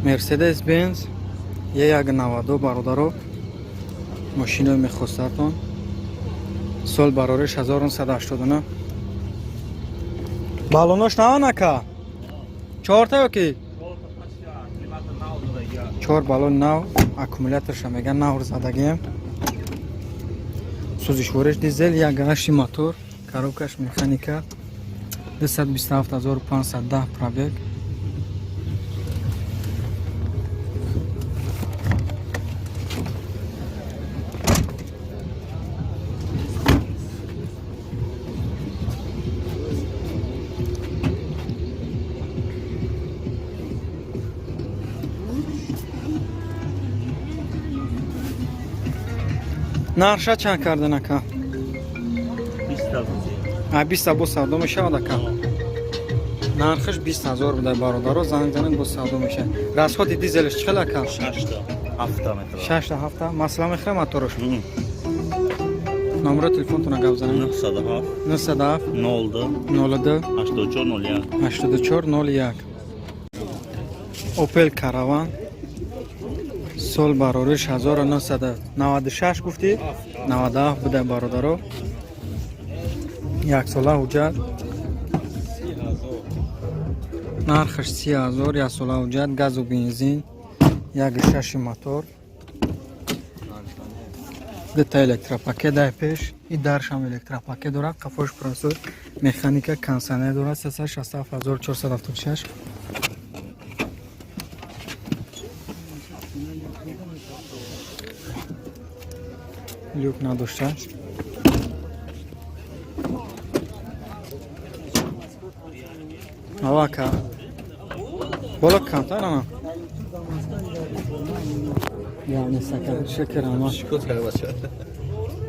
Мерседес Бенз Е1 92, бародаро, мошинои мехостатон. Сол барориш 1989. Балонош наванака? Чорта ёки? Чор балон нав, аккумуляторша меган нав задагием. Сӯзишвориш дизел, 1,8 мотор, коробкаш механика, 227510 пробег. Нархша чанд кардан, ака? А 20 бо савдо мешавад, ака? Нархаш 20 000 буда, бародаро, занг занед, бо савдо мешавад. Расходи дизелш чӣ хел, ака? Шашта ҳафта масла мехӯра мотораш. Номеро телефонтона гап занед. 907. 907. 02. 02. 84 01. 84 01. Опел Караван, сол барориш 1996 гуфтӣ, 97 буда, бародаро, яксола ҳуҷҷат, нархаш 30 000, яксола ҳуҷҷат, газу бензин, 1,6 мотор, дута электропакет дар пеш и даршам электропакет дорад, қафош просуд, механика, кондиционер дорад, 367476. Люк надошта. Авака бола камтар ана яъне сака шакарама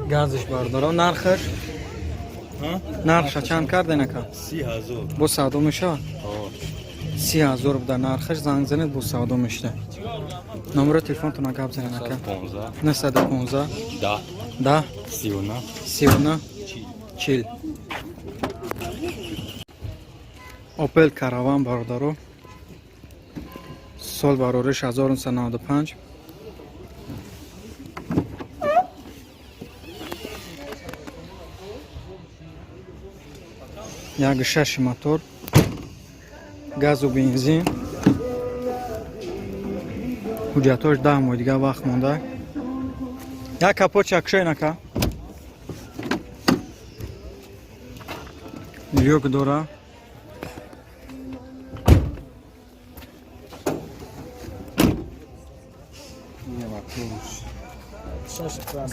газиш, бардоро. Нархаш, нархша чанд карден, ака? 30 000. Бо савдо мешавад? 30 000 буда нархаш, занг занед, бо савдо мешуда. Номеро телефонтона гап занед, ака. 15. 915. 10. 10. 39. 39. 40. Опел Караван, бародаро, сол барориш 1995, 1,6 мотор, газу бензин, ҳуҷҷатҳош 10 моҳ дига вақт монда. Як капот чакшоен, ака. Люк дора.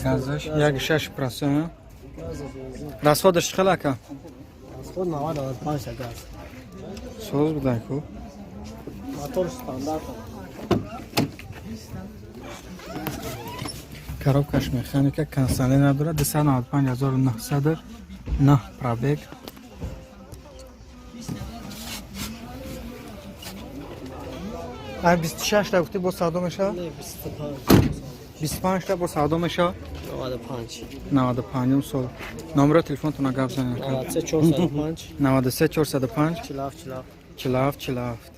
Газаш 1,6 процент. Расходаш чӣ хел, ака? Расход 90-95 газ. Соз будай ку. Мотор стандарт. Коробкаш механика, кондиционер надорад, 295909 пробег. Ай 26 та гуфтӣ, бо савдо мешавад? Не, 25. 25 та бо савдо мешавад? 95. 95 сол. Номеро телефонтона гап занед, ака. 93 405. 93 405. 47 47. 47 47.